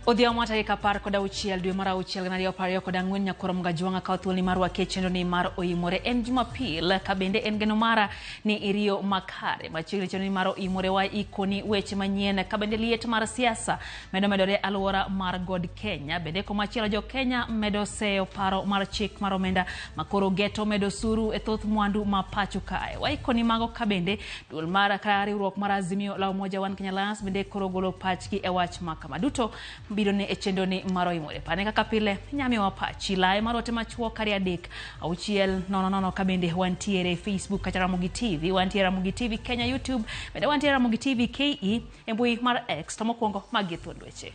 Odhiambo mar tarik 16 dwe mar auchiel 2024 Nyakoro Mgajwang'a kawo thuoloni mar rwaki e chenroni mar Oimore. En Jumapil ka bende en geno mara ni iriyo makare. Machiegni chenroni mar Oimore wa ikoni weche manyien ka bende liet mar siasa medo medore alwora mar God Kenya. Bende komachielo jo Kenya medo seyo paro mar chik mar omenda makoro geto medo osuru e thoth mwandu ma pacho kae. Waikoni mago ka bende duol mar ka riwruok mar Azimio la Umoja One Kenya Alliance bende koro golo pachgi e wach ma kama. Duto biro ne e chenro ni mar Oimore. Pane kaka pile nyamiwa pachi lae mar ote machuok kari 3 6 0 0 ka bende wantiere e Facebook kata Ramogi TV, wantiere Ramogi TV Kenya YouTube, bende wantiere Ramogi TV KE e mbui mar X. To mokwongo magi thuond weche.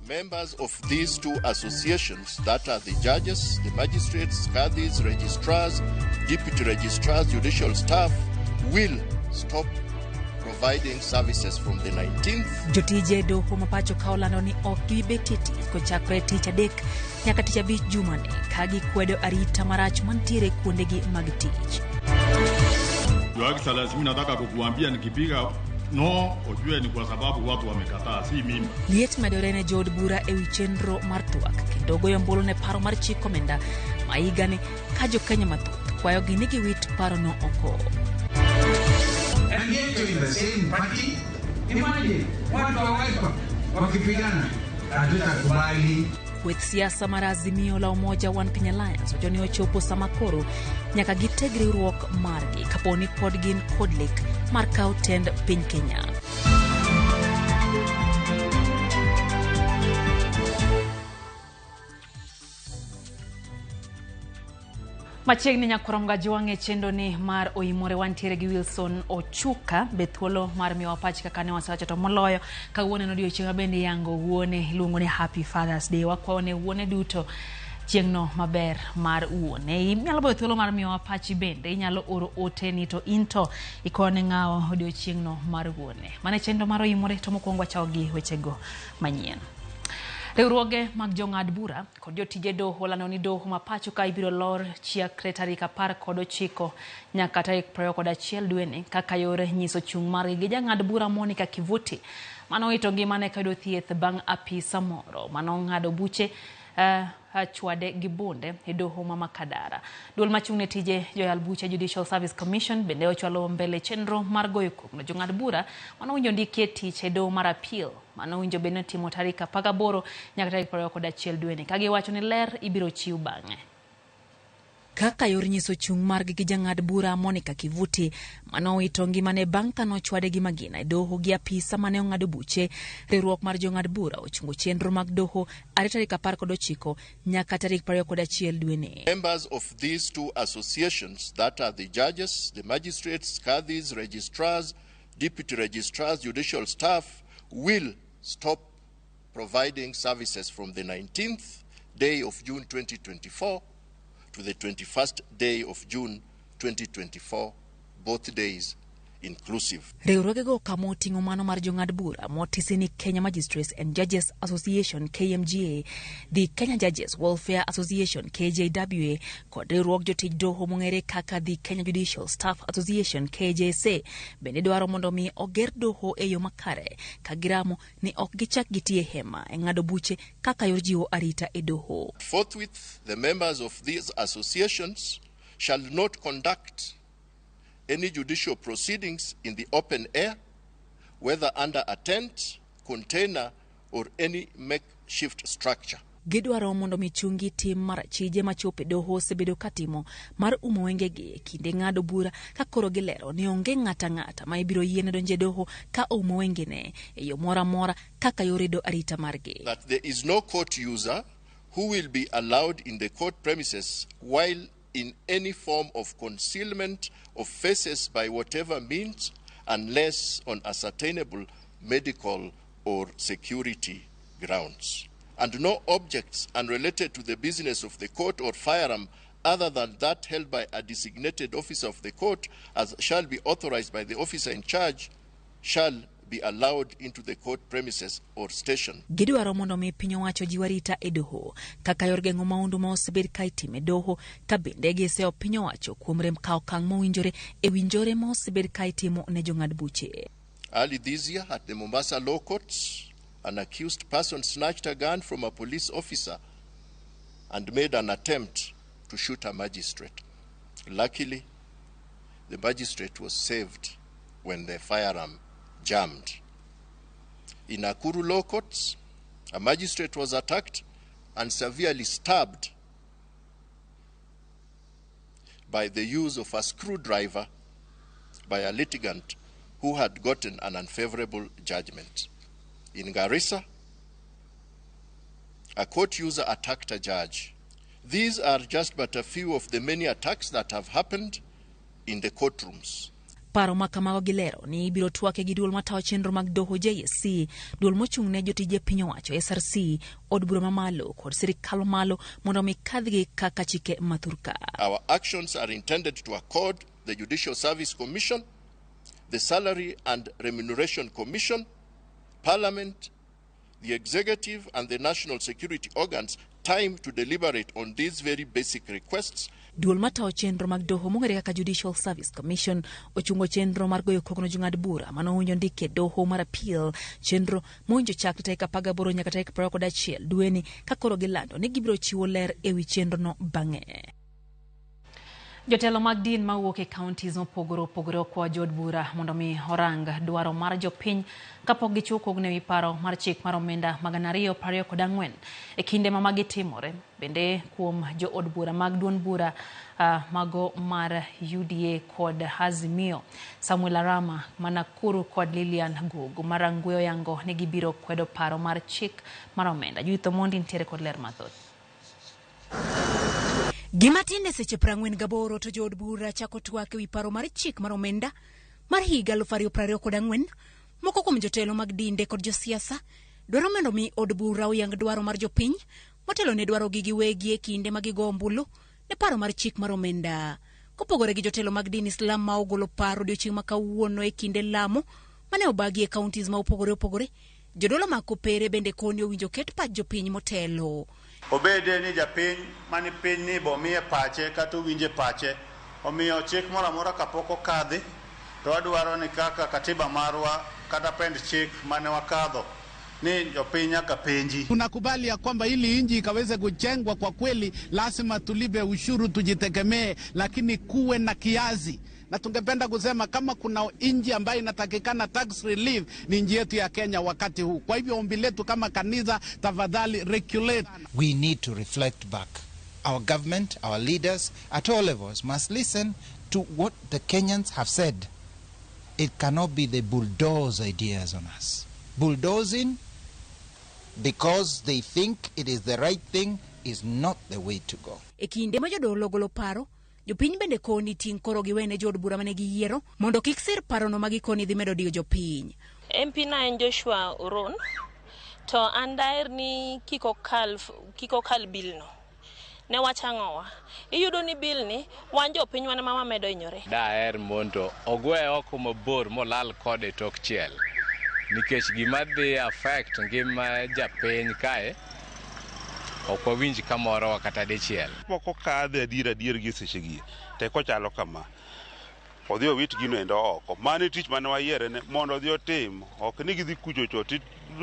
Members of these two associations, that are the judges, the magistrates, caddies, registrars, deputy registrars, judicial staff, will stop providing services from the 19th. Jotije doho ma pacho ka olando ni ok gibi betie tich kochakore tich adek nyaka tich abich jumani ka gikwedo arita marach mantiere kuondegi mag tich. Your Excellency, mimi nataka kukuambia nikipiga no ujue ni kwa sababu watu wamekataa, si mimi. Liet medore ne jood bura e wi chenro mar twak kendo goyo ombulu ne paro mar chik omenda ma higani ka jo-Kenya mathoth kwayogi ni giwit parono oko. And yet you're in the same party. Imagine watu wa Wiper wakipigana, hatutakubali. Kweth siasa mar Azimio la Umoja One Kenya Alliance wacho ni ochopo sama koro nyaka giteg riwruok margi kapo ni pod gin kod lek mar kawo tend piny Kenya. Machiegni nyakwar Mgajwang' e chenro ni mar Oimore wantiere gi Wilson Ochuka be thuolo mar miyowa pach kaka ne wasewacho to moloyo kawuono en odiochieng' ma bende iyango wuone iluongo ni Happy Father's Day. Wakwayo ne wuone duto chieng'no maber mar wuone. Inyalo bedo thuolo mar miyowa pachi bende inyalo oro ote ni to in to ikoyo ne ng'awa odiochieng'no mar wuone. Mano e chenro mar Oimore to mokwongo wachako gi wechego manyien. Riwruoge mag jong'ad bura kod jotije doho lando ni doho ma pacho ka ibiro lor chakre tarik 19 nyaka tarik 21 dweni kaka yor nyiso chung' margi gi jang'ad bura Monica Kivuti manowito ngimane kayudo thieth bang' apisa moro manong'ado buche chwade gi bunde e doho ma Makadara. Duol machung' ne tije joyal buche Judicial Service Commission bende ochwalo mbele chenro mar goyo kogno jong'ad bura manowinjo ndikie tich e doho mar appeal mano winjo bed ni timo tarik 18 nyaka tarik 21 dweni ka giwacho ni ler ibiro chiw bang'e. Kaka yor nyiso chung' margi gi jang'ad bura Monica Kivuti manowito ngimane bang' ka nochwade gi magina e doho gi apisa mane ong'ado buche, riwruok mar jong'ad bura ochungo chenro mag doho are tarik 19 nyaka tarik 21 dweni. Members of these two associations, that are the judges, the magistrates, caddies, registrars, deputy registrars, judicial staff, will stop providing services from the 19th day of June 2024 to the 21st day of June 2024, both days inclusive. Riwruogego kama oting'o mano mar jong'ad bura motisi ni Kenya Magistrates and Judges Association KMGA, the Kenya Judges Welfare Association KJWA kod riwruog jotij doho mong'ere kaka the Kenya Judicial Staff Association KJSA bende dwaro mondo mi oger doho e yo makare ka giramo ni ok gichak gitie hema e ng'ado buche kaka yor jiwo arita e doho. Forthwith, the members of these associations shall not conduct any judicial proceedings in the open air, whether under a tent, container, or any makeshift structure. Gidwaro mondo mi chungi tim mar achije machopo e doho osebedo katimo mar umo wengegi e kinde ng'ado bura ka koro gilero ni onge ng'ata ng'ata ma ibiro yiene donjo e doho ka oumo wengene e yo moro amora kaka yor rido arita margi. That there is no court user who will be allowed in the court premises while in any form of concealment of faces by whatever means unless on ascertainable medical or security grounds. And no objects unrelated to the business of the court or firearm other than that held by a designated officer of the court as shall be authorized by the officer in charge shall be allowed into the court premises or station. Gidwaro mondo mi piny owacho jiw arita e doho kaka yor geng'o maundu ma osebed ka itimo e doho ka bende giseyo piny owacho kuom rem kawo okang' mowinjore e wi njore ma osebed ka itimo ne jong'ad buche. Early this year at the Mombasa Law Courts, an accused person snatched a gun from a police officer and made an attempt to shoot a magistrate. Luckily, the magistrate was saved when the firearm jammed. In Nakuru Law Courts, a magistrate was attacked and severely stabbed by the use of a screwdriver by a litigant who had gotten an unfavorable judgment. In Garissa, a court user attacked a judge. These are just but a few of the many attacks that have happened in the courtrooms. Paro ma kamago gilero ni ibiro twake gi duol matayo chenro mag doho JSC, duol mochung' ne jotije piny owacho SRC, od bura mamalo kod sirikal mamalo mondo mi kadhgi kaka chike mathurka. Our actions are intended to accord the Judicial Service Commission, the Salary and Remuneration Commission, Parliament, the Executive and the National Security organs time to deliberate on these very basic requests. Duol matayo chenro mag doho mong'ere kaka Judicial Service Commission ochungo chenro mar goyo koko ne jong'ad bura manowinjo ndiki e doho mar appeal, chenro mowinjo chakre tarik 18 nyaka tarik 21 dweni ka koro gilando ni gibiro chiwo ler ewi chenrono bang'e. Jotelo mag din mawuok e counties mopogore opogore okwayo jood bura mondo mi orang dwaro mar jopiny kapok gichiwo kogno ewi paro mar chik mar omenda ma 2024 e kinde ma magi timore. Bende kuom jood bura mag duond bura mago mar UDA kod Azimio, Samuel Arama ma Nakuru kod Lilian Gogo mar Rangwe oyango ni gibiro kwedo paro mar chik mar omenda. Judith Omondi nitiere kod ler mathoth. Gima tin e seche 48 to jood bura chako twak ewi paro mar chik mar omenda mar higa 2024. Moko kuom jotelo mag dinde kod josiasa dwaro mondo mi od bura oyang dwaro mar jopiny motelo ne dwarogi giwegi e kinde ma gigo ombulu ne paro mar chik mar omenda. Kopogore gi jotelo mag din Islam ma ogolo paro odiochieng' ma kawuono e kinde lamo mane obagi e counties ma opogore opogore, jodolo mag kopere bende koni owinjo ket pach jopiny motelo. Obede ni japiny mani piny ni bo miye pache kata owinje pache, omiyo chik moro amora kapok okadhi to wadwaro ni kaka katiba marwa kata pend chik mane wakadho ni jopiny nyaka penji. Tunakubali ya kwamba ili nchi ikaweze kujengwa kwa kweli lazima tulipe ushuru, tujitegemee, lakini kuwe na kiasi. Na tungependa kusema kama kuna nchi ambayo inatakikana tax relief ni nchi yetu ya Kenya wakati huu. Kwa hivyo ombi letu kama kanisa, tafadhali regulate. We need to reflect back. Our government, our leaders at all levels must listen to what the Kenyans have said. It cannot be they bulldoze ideas on us. Bulldozing because they think it is the right thing is not the way to go. E kinde ma jodolo golo paro, jopiny bende koni ting' koro giwene jood bura mane giyiero mondo kik sir parono ma gikoni dhi medo diyo jopiny. MP na en Joshua Oron, to an daher ni kik okal bill no. Ne wach ang'owa? Iyudo ni bill ni wan jopiny wan ema wamedo hinyore. Daher mondo ogwe oko mabor molal kode tok chiel. Nikech gima dhi affect ngima japiny kae ok wawinj kamoro kata dichiel. Pok okadhe adier adier gi sechegi te kochalo kama. Odhi owit gino endo oko. Mano e tich mane wayiere ne mondo odhi otim. Ok ni gidhi kucho cho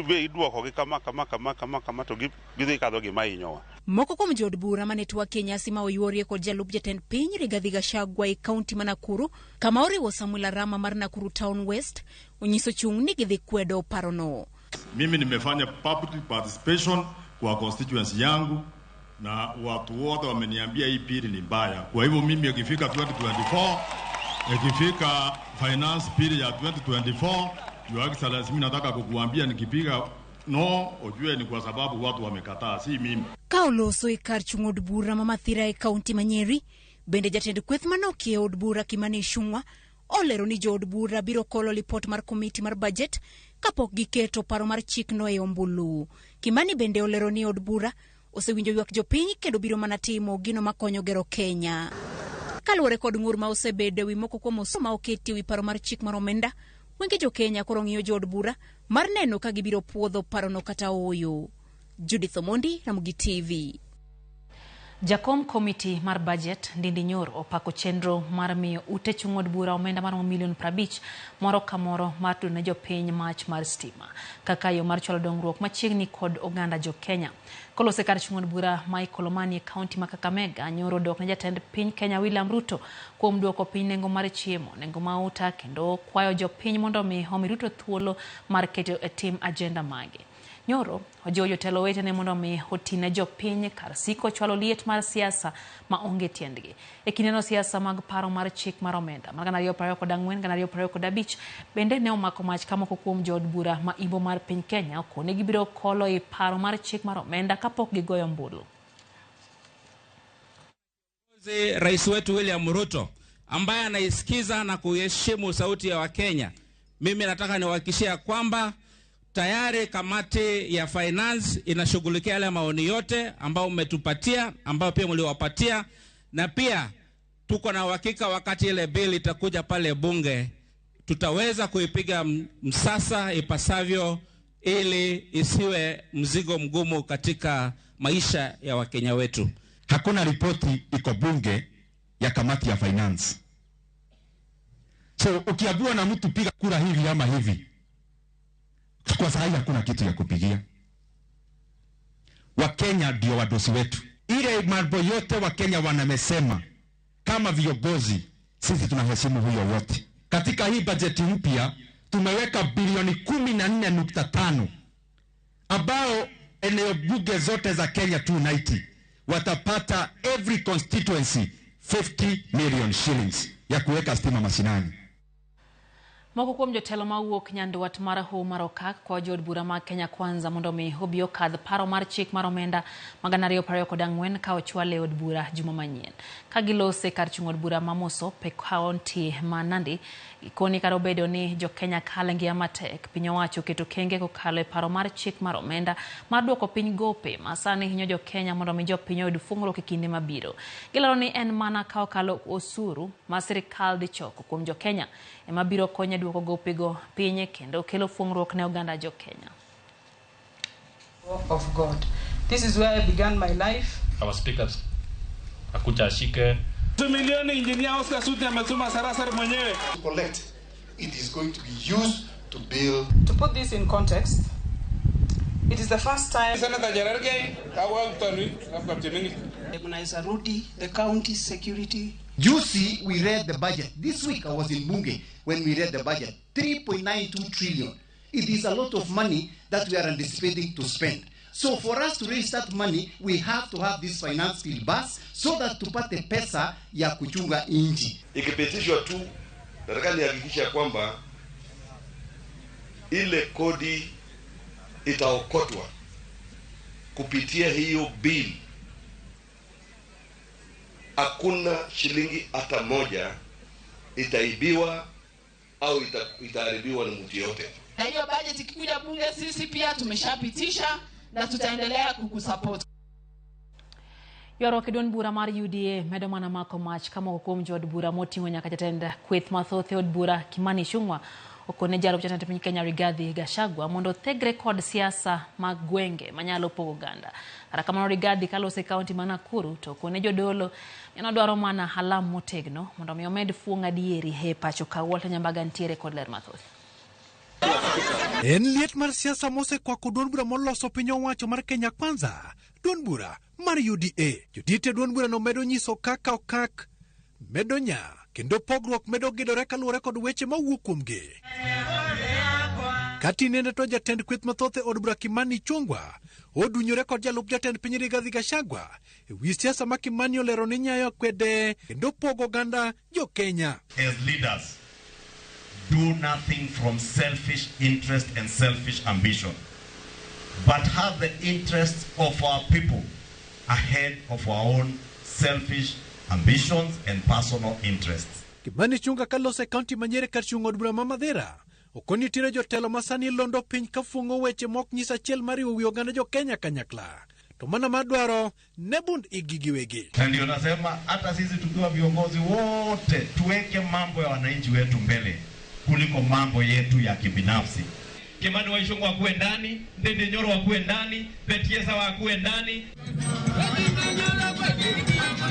be idwokogi kama kama kama kama kama to gidhi kadho gima hinyowa. Moko kuom jood bura mane twak e nyasi ma oyuorie kod jalup jatend piny Rigathi Gachagua e kaunti ma Nakuru, kama oriwo Samuel Arama mar Nakuru Town West, onyiso chung' ni gidhi kwedo parono. Mimi nimefanya public participation kwa constituency yangu na watu wote wameniambia hii pili ni mbaya. Kwa hivyo mimi ikifika 2024, ikifika finance bill ya 2024, Your Excellency, mimi nataka kukuambia nikipiga no, ujue ni kwa sababu watu wamekataa, si mimi. Ka oloso e kar chung' od bura ma Mathira e kaunti ma Nyeri, bende jatend kweth manokie od bura Kimani Ichung'wa olero ni jood bura biro kolo lipot mar komiti mar budget kapok giketo paro mar chikno e ombulu. Kimani bende olero ni od bura osewinjo ywak jopiny kendo biro mana timo gino makonyo gero Kenya. Kaluwore kod ng'ur ma osebedo ewi moko kuom osuru ma oketi ewi paro mar chik mar omenda, wenge jo Kenya koro ng'iyo jood bura mar neno ka gibiro puodho parono kata ooyo. Judith Omondi, Ramogi TV. Jakom komiti mar budget Ndindi Nyoro opako chenro mar miyo ute chung' od bura omenda maromo milion 50 moro ka moro mar tudo ne jopiny mach mar stima kaka yo mar chwalo dongruok machiegni kod oganda jo Kenya. Kolose kar chung' od bura ma Ikolomani e kaunti ma Kakamega, Nyoro odok ne jatend piny Kenya William Ruto kuom duoko piny nengo mar chiemo, nengo mauta kendo kwayo jopiny mondo omi Ruto thuolo mar keto e tim agenda mage. Nyoro ojiwo jotelo wetene mondo omi oti ne jopiny kar siko chwalo liet mar siasa ma onge tiendgi. E kindeno siasa mag paro mar chik mar omenda mar 2024 2025 bende ne omako mach ka moko kuom jood bura ma imbo mar piny Kenya okone gibiro kolo e paro mar chik mar omenda kapok gigoyo ombulu. Rais wetu William Ruto ambaye anaisikiza na kuheshimu sauti ya Wakenya, mimi nataka niwahakikishie kwamba tayari kamati ya finance inashughulikia yale maoni yote ambayo mmetupatia, ambayo pia mliwapatia, na pia tuko na uhakika wakati ile bill itakuja pale bunge tutaweza kuipiga msasa ipasavyo ili isiwe mzigo mgumu katika maisha ya Wakenya wetu. Hakuna ripoti iko bunge ya kamati ya finance. So ukiambiwa na mtu piga kura hivi ama hivi, kwa sababu hakuna kitu ya kupigia. Wakenya ndio wadosi wetu. Ile mambo yote Wakenya wanamesema kama viongozi, sisi tunaheshimu huyo wote. Katika hii bajeti mpya tumeweka bilioni 14.5 ambao eneo bunge zote za Kenya 290 watapata every constituency 50 million shillings ya kuweka stima mashinani. Moko kuom jotelo mawuok nyandwat mar Hoho mar Okak kwa jood bura mag Kenya Kwanza mondo omi obi okadh paro mar chik mar omenda mag 2024 ka ochwale e od bura juma manyien. Ka gilose kar chung' od bura ma Mosop e kaunti ma Nandi, gikoni kar obedo ni jo-Kenya kalo e ngima matek, piny owacho oketo kenge kokalo e paro mar chik mar omenda mar duoko piny gope ma sani hinyo jo-Kenya mondo omi jopiny oyud fuong'ruok e kinde mabiro. Gilero ni en mana ka okalo osuru ma sirikal dhi choko kuom jo-Kenya ema biro konyo duoko gopego piny kendo kelo fuong'ruok ne oganda jo-Kenya. Of God. This is where I began my life. Our speakers akuja ashike milioni engineer Oscar Suti ametuma Sarasar mwenyewe. Collect. It is going to be used to build. To put this in context, it is the first time Senator Cherargei Rudi, the county security. Juicy, we read the budget. This week I was in Bunge when we read the budget. 3.92 trillion. It is a lot of money that we are anticipating to spend. So for us to raise that money, we have to have this finance bill bus so that tupate pesa ya kuchunga inchi. Ikipitishwa tu, nataka nihakikishe kwamba ile kodi itaokotwa kupitia hiyo bill. Hakuna shilingi hata moja itaibiwa au itaharibiwa na mtu yote. Na hiyo budget ikikuja bunge, sisi pia tumeshapitisha na tutaendelea kukusupport. Ywaruok e duond bura mar UDA medo mana mako mach ka moko kuom jood bura moting'o nyaka jatend kweth mathoth e od bura Kimani Ichung'wa okone jalup jatend piny Kenya Rigathi Gachagua mondo othegre kod siasa mag gwenge manyalo pogo oganda. Kata kamano Rigathi kalose e kaunti ma Nakuru to okone jodolo en dwaro mana halam motegno mondo mi omed fuong' adieri e pacho ka. Walter Nyambaga ntiere kod ler mathoth. En liet mar siasa mosekwako duond bura moloso piny owacho mar Kenya Kwanza, duond bura mar UDA. Jodit e duond burano medo nyiso kaka okak medo nya kendo pogruok medo gedore kaluwore kod weche mawuok kuomgi. Katinende to jatend kweth mathoth e od bura Kimani Ichung'wa odunyore kod jalup jatend piny Rigathi Gachagua e wi siasa ma Kimani olero ni nyayo kwede kendo pogo oganda jo Kenya. As leaders, do nothing from selfish interest and selfish ambition, but have the interests of our people ahead of our own selfish ambitions and personal interests. Kimani Ichung'wa kalose kaunti ma Nyeri kar chung' od bura ma Mathira okoni nitiere jotelo ma sani londo piny ka fuong'o weche mok nyis achiel mariwo wi oganda jo Kenya kanyakla to mana madwaro ne bund igi giwegi. Na ndio nasema hata sisi tukiwa viongozi wote tuweke mambo ya wananchi wetu mbele kuliko mambo yetu ya kibinafsi. Kimani wa Ichung'wa akuwe ndani, Ndindi Nyoro akuwe ndani, Betiesa akuwe ndani.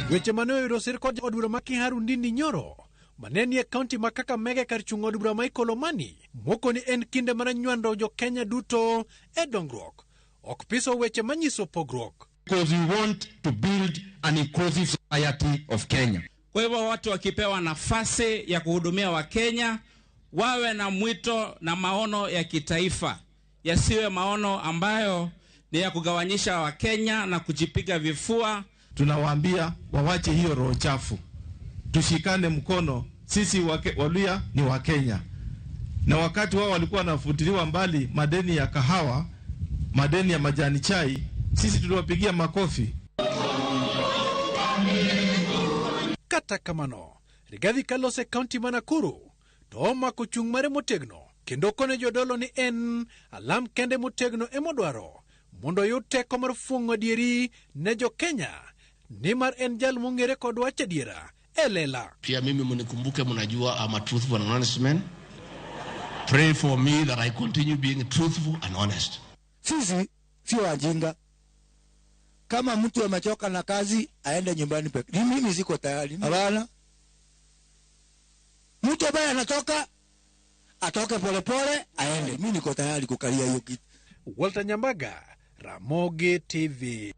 Weche mane oyudo sir kod od bura ma Kiharu Ndindi Nyoro mane nie kaunti ma Kakamega kar chung' od bura ma Ikolomani moko ni en kinde mar nywando jo Kenya duto e dongruok ok piso weche manyiso pogruok. Because we want to build an inclusive society of Kenya. Kwa hivyo watu wakipewa nafasi ya kuhudumia Wakenya wawe na mwito na maono ya kitaifa, yasiwe maono ambayo ni ya kugawanyisha Wakenya na kujipiga vifua. Tunawaambia wawache hiyo roho chafu, tushikane mkono. Sisi Waluya ni Wakenya, na wakati wao walikuwa wanafutiliwa mbali madeni ya kahawa, madeni ya majani chai, sisi tuliwapigia makofi. Kata kamano, Rigathi kalose kaunti ma Nakuru to omako chung' mare motegno kendo kone jodolo ni en alam kende motegno emodwaro mondo oyud teko mar fuong'o adieri ne jo-Kenya nimar en jal mong'ere kod wach adiera e lela. Pia mimi mnikumbuke, mnajua I'm a truthful and honest man. Pray for me that I continue being truthful and honest. Sisi sio wajinga. Kama mtu amechoka na kazi aende nyumbani peke. Ni mimi siko tayari. Hapana. Mtu ambaye anatoka atoke polepole aende. Mimi niko tayari kukalia hiyo kitu. Walter Nyambaga, Ramogi TV.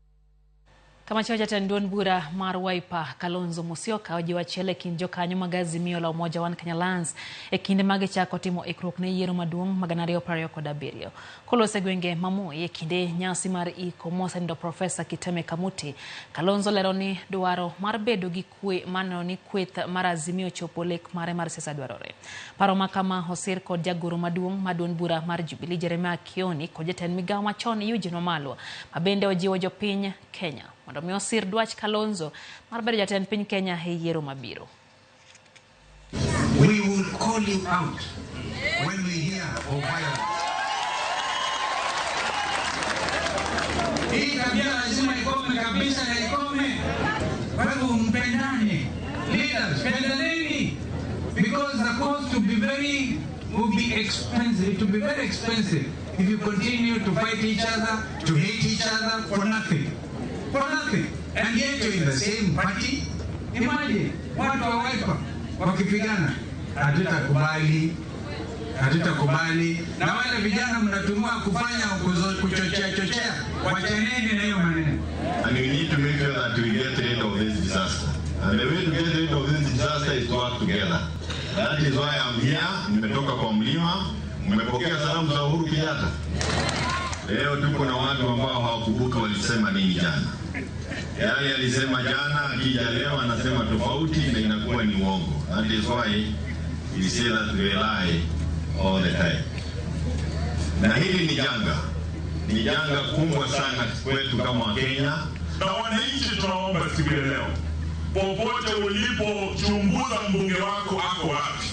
Kamachielo jatend duond bura mar Wiper Kalonzo Musyoka ojiwo achiel e kind jokanyo mag Azimio la Umoja One Kenya Alliance e kinde ma gichako timo ikruok ne yiero maduong' ma 2027. Koloso e gwenge ma Moi e kinde nyasi mar iko mosenindo Profesa Kiteme Kamuti, Kalonzo lero ni dwaro mar bedo gi kwe maneno ni kweth mar Azimio chopo lek mare mar siasa dwarore. Paro ma kama osir kod jagoro maduong' ma duond bura mar Jubilee Jeremiah Kioni kod jatend migawo machon Eugene Wamalwa ma bende ojiwo jopiny Kenya mondo mi osir dwach Kalonzo mar bedo jatend piny Kenya e yiero mabiro. We will call you out when we hear of violence. Hii tabia lazima ikome kabisa na ikome. Kwa hivyo mpendane. Leaders, pendaneni. Because the cost will be expensive. It will be very expensive if you continue to fight each other, to hate each other for nothing. For nothing. And yet you're in the same party. Imagine, watu wa Wiper wakipigana. Hatutakubali. Hatutakubali. Na wale vijana mnatumwa kufanya kuchochea chochea, wachaneni na hiyo maneno. And we need to make sure that we get rid of this disaster. And the way to get rid of this disaster is to work together. That is why I'm here. Nimetoka kwa mlima. Mmepokea salamu za Uhuru Kenyatta. Leo tuko na watu ambao hawakumbuka walisema nini jana. Yale alisema jana, akija leo anasema tofauti na inakuwa ni uongo. That is why we say that we lie all the time. Na hili ni janga. Ni janga kubwa sana kwetu kama Wakenya. Na wananchi tunaomba siku ya leo, popote ulipo, chunguza mbunge wako ako wapi.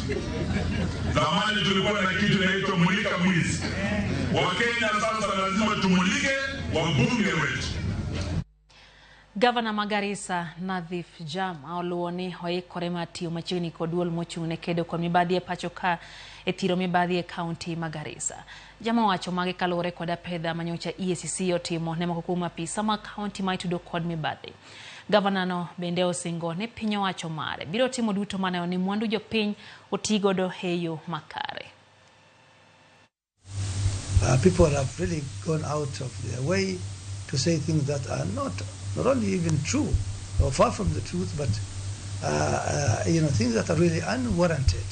Zamani tulikuwa na kitu inaitwa mulika mwizi. Wakenya sasa lazima tumulike wabunge wetu. Gavana ma Garissa Nadhif Jama oluwo ni oikore mar tiyo machiegni kod duol mochung' ne kedo kod mibadhi e pacho ka e thiro mibadhi e kaunti ma Garissa. Jama owacho magi kaluwore kod apedha manyocha EACC otimo ne moko kuom apisa mag kaunti ma itudo kod mibadhi. Gavana no bende osingo ni piny owacho mare biro timo duto maneno ni mwandu jopiny otigodo e yo makare. People have really gone out of their way to say things that are not only even true or far from the truth, but things that are really unwarranted.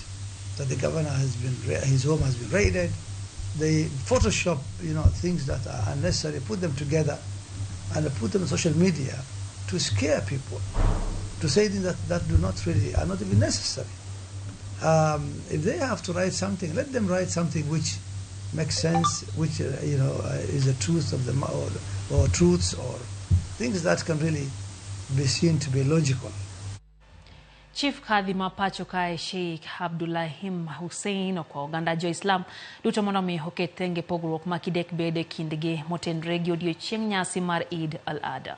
That the governor has been, his home has been raided. They Photoshop, things that are unnecessary, put them together, and put them on social media to scare people, to say things that do not really are not even necessary. If they have to write something, let them write something which makes sense, which is the truth of the or truths or things that can really be seen to be logical. Chief Kadhi ma pacho kae Sheikh Abdullahim Hussein okwa oganda jo Islam duto mondo mi oket tenge pogruok ma kidek bede kindgi motenre gi odiochieng' nyasi mar Eid al-Adha.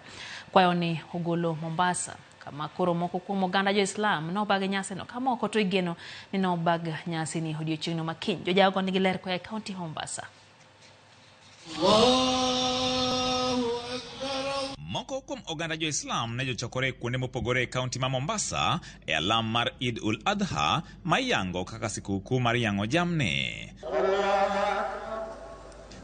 Kwayo ni ogolo Mombasa kama koro moko kuom oganda jo Islam nobag nyasino ka moko to igeno ni nobag nyasini odiochieng'no ma kiny. Jojago nigi ler koa e kaunti Mombasa. Moko kuom oganda jo-Islam ne jochokore kuonde mopogore e kaunti ma Mombasa e alam mar Eid ul Adha ma iyango kaka sikuku mar yang'o jamni.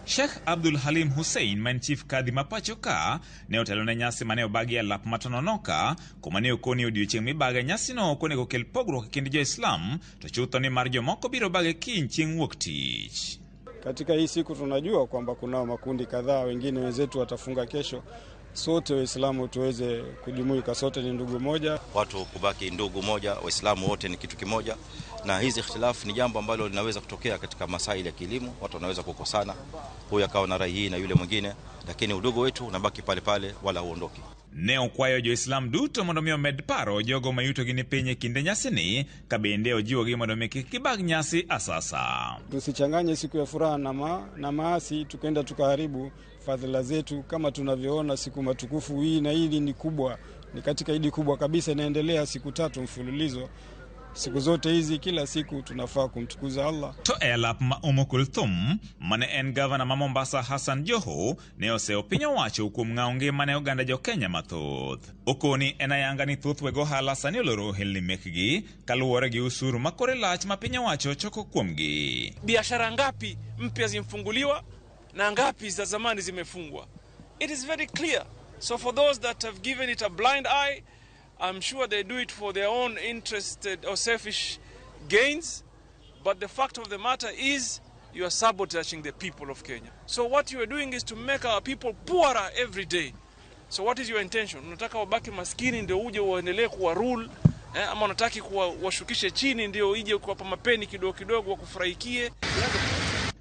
Sheikh Abdul Halim Hussein ma en chief kadhi ma pacho ka ne otelo ne nyasi mane obagi e lap ma Tononoka kuma ne okoni odiochieng' mibage nyasino ok onego kel pogruok e kind jo-Islam to chutho ni mar jomoko biro bage kiny chieng' wuok tich. Katika hii siku tunajua kwamba kunao makundi kadhaa, wengine wenzetu watafunga kesho. Sote Waislamu tuweze kujumuika, sote ni ndugu moja. Watu kubaki ndugu moja, Waislamu wote ni kitu kimoja, na hizi ikhtilafu ni jambo ambalo linaweza kutokea katika masaili ya kielimu. Watu wanaweza kukosana, huyu akawa na rai hii na yule mwingine, lakini udugu wetu unabaki pale pale, wala huondoki. Ne okwayo jo-Islam duto mondo mi omed paro jogo ma yutogi ni piny e kinde nyasini ka bende ojiwogi mondo mi kik gibag nyasi asasa. Tusichanganye siku ya furaha na maasi, tukaenda tukaharibu fadhila zetu. Kama tunavyoona siku matukufu hii na hili ni kubwa, ni katika idi kubwa kabisa, inaendelea siku 3 mfululizo. Siku zote hizi kila siku tunafaa kumtukuza Allah. To e alap ma Umm Kulthum mane en gavana ma Mombasa Hassan Joho ne oseyo piny owacho kuom ng'awo ngima ne oganda jo Kenya mathoth. Okoni en ayanga ni thoth weg ohala sani oloro ohelni mekgi kaluwore gi usuru ma kore lach ma piny owacho choko kuomgi. Biashara ngapi mpya zimfunguliwa na ngapi za zamani zimefungwa? It is very clear. So for those that have given it a blind eye, I'm sure they do it for their own interested or selfish gains, but the fact of the matter is you are sabotaging the people of Kenya. So what you are doing is to make our people poorer every day. So what is your intention? Unataka wabaki maskini ndio uje uendelee kuwa rule, ama unataka kuwashukishe chini ndio ije kuwapa mapeni kidogo kidogo wakufurahikie?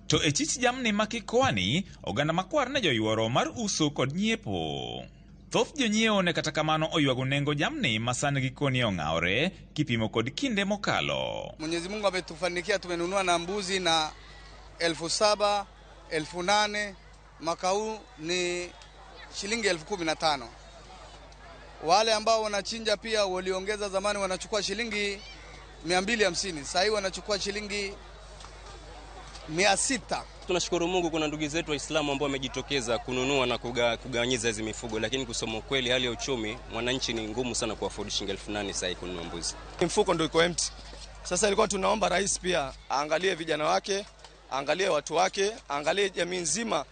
To e chich jamni ma Kikoani, oganda makwar ne joyuoro mar uso kod nyiepo. Thoth jonyiewo ne kata kamano oywago nengo jamni ma sani gikoni ong'awore kipimo kod kinde mokalo. Mwenyezi Mungu ametufanikia, tumenunua na mbuzi na 7,000, 8,000, mwaka huu ni shilingi 15,000. Wale ambao wanachinja pia waliongeza, zamani wanachukua shilingi 250, sasa hivi wanachukua shilingi 600. Tunashukuru Mungu kuna ndugu zetu Waislamu ambao wamejitokeza kununua na kugawanyiza hizi mifugo, lakini kusema ukweli hali ya uchumi mwananchi ni ngumu sana kuafford shilingi 8,000 sasa hivi kununua mbuzi. Mfuko ndio iko empty. Sasa ilikuwa tunaomba rais pia aangalie vijana wake, aangalie watu wake, aangalie jamii nzima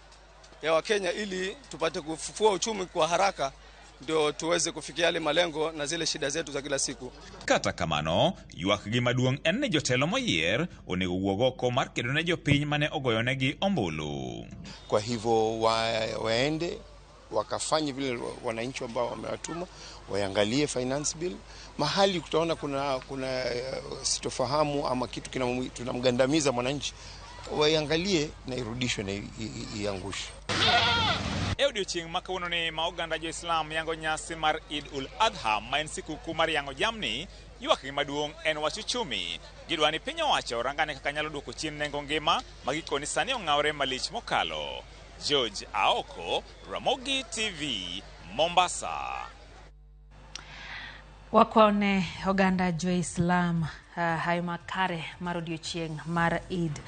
ya Wakenya ili tupate kufufua uchumi kwa haraka ndio tuweze kufikia yale malengo na zile shida zetu za kila siku. Kata kamano, ywak gi maduong' en ni jotelo moyier onego wuog oko mar kedo ne jopiny mane ogoyonegi ombulu. Kwa hivyo waende wakafanye vile wananchi ambao wamewatuma, waangalie finance bill. Mahali kutaona kuna sitofahamu ama kitu tunamgandamiza mwananchi, waangalie na irudishwe na iangushwe. E odiochieng' ma kawuono ni ma oganda jo-Islam yango nyasi mar Eid ul Adha ma en sikuku mar yang'o jamni, ywak gi maduong' en wach uchumi. Gidwa ni piny owacho orangane kaka nyalo duoko chien nengo ngima ma gikoni sani ong'awore malich mokalo. George Aoko, Ramogi TV, Mombasa. Wakwaone oganda jo-Islam hayo makare mar odiochieng' mar Eid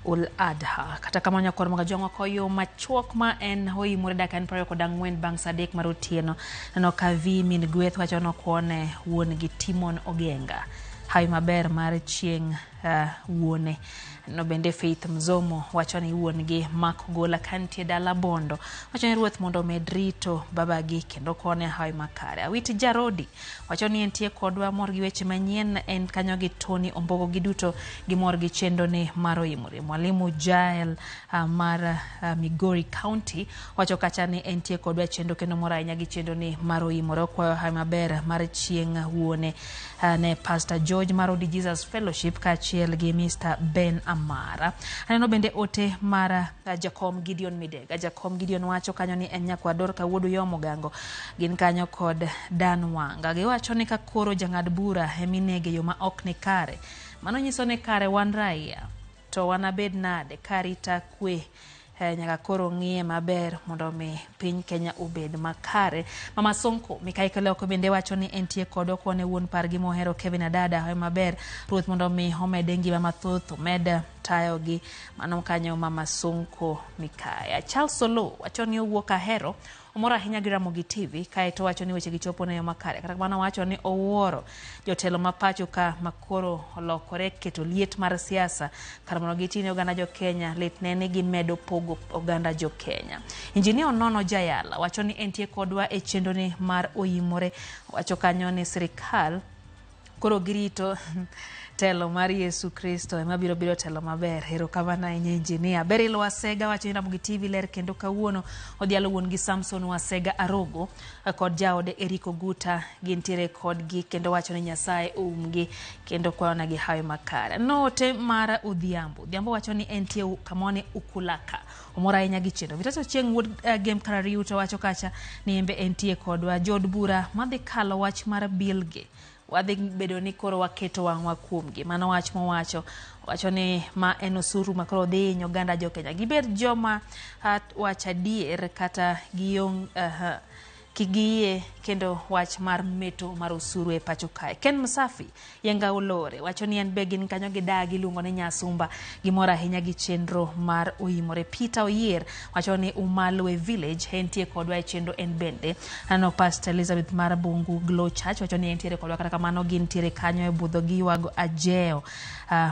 ul Adha. Kata kamano nyakwar Magajwang'o koyo machuok ma en oimore dakika en 24 bang' saa 3 mar otieno. Neno ka vi min gweth wacho nokwone wuon gi Timon Ogenga hawi maber mar chieng' wuone. No bende Faith Mzomo wacho ni wuon gi Mark Gola kantie dala Bondo wacho ni ruoth mondo omed rito babagi kendo kone hawi makare. Awiti Jarodi wacho ni entie kodwa mor gi weche manyien en kanyo gi Tony Ombogo giduto gimor gi chenro ne mar oimore. Mwalimu Jael mar Migori County wacho kacha ni entie kodwa chenro kendo mor ahinya gi chenro ne mar oimore. Okwayo hawi maber mar chieng' wuone ne Pastor George mar Odi Jesus Fellowship kaachiel gi Mr. Ben Amara. Aneno bende ote mar Jakom Gideon Midega. Jakom Gideon wacho kanyo ni en nyakwar Dorka wuod Uyomo Gango. Gin kanyo kod Dan Wanga. Giwacho ni ka koro jang'ad bura eminege yo ma ok ni kare, mano nyiso ni kare wan raia to wanabed nade karita kwe nyaka koro ng'iye maber mondo mi piny Kenya obed makare. Mama Sonko Mikai Kaloko bende wacho ni entie kod okone wuon pargi mohero Kevin Adada hayo maber ruoth mondo mi omede ngima mathoth, omed tayogi. Mano kanyo Mama Sonko Mikaya. Charles Olo wacho ni owuok Ahero, omor ahinya gi Ramogi TV, kaeto wacho ni weche gi chopo ne yo makare. Kata kamano wacho ni owuoro jotelo ma pacho ka makoro olokore keto liet mar siasa kar mondo giti ne oganda jo Kenya, lit ne ni gimedo pogo oganda jo Kenya. Injinia Onono Jayala wacho ni entie kodwa e chenro ni mar Oimore. Wacho kanyo ni sirikal koro girito telo mar Yesu Kristo ema biro bedo telo maber. Erokamano ahinya injinia. Beryl Wasega wacho ni Ramogi TV ler kendo kawuono odhialo wuon gi Samson Wasega Arogo kod jaode Eric Oguta gintiere kodgi kendo wacho ni Nyasaye oumgi kendo kwayonegi hawi makare. Note mar Odhiambo. Odhiambo wacho ni entie kamone Ukulaka. Omor ahinya gi chenro. Vitato Chieng' wuod Gem Karariu to wacho kacha ni embe entie kodwa. Jood bura madhi kalo wach mar bilgi wadhi bedo ni koro waketo wang'wa kuomgi. Mano wach mowacho. Wacho ni ma en osuru ma koro dhi hinyo oganda jo Kenya. Gibed joma wacho adier kata giong kik giyie kendo wach mar meto mar osuru e pacho kae. Ken Msafi Yenga Olore wacho ni en be gin kanyo gidagi iluongo ni Nyasumba, gimor ahinya gi chenro mar Oimore. Peter Oyier wacho ni Umalwe Village entie kodwa e chenro en bende. Aneno Pastor Elizabeth mar Bungu Glow Church wacho ni entiere kodwa, kata kamano gintiere kanyo e budho giywago Ajeo,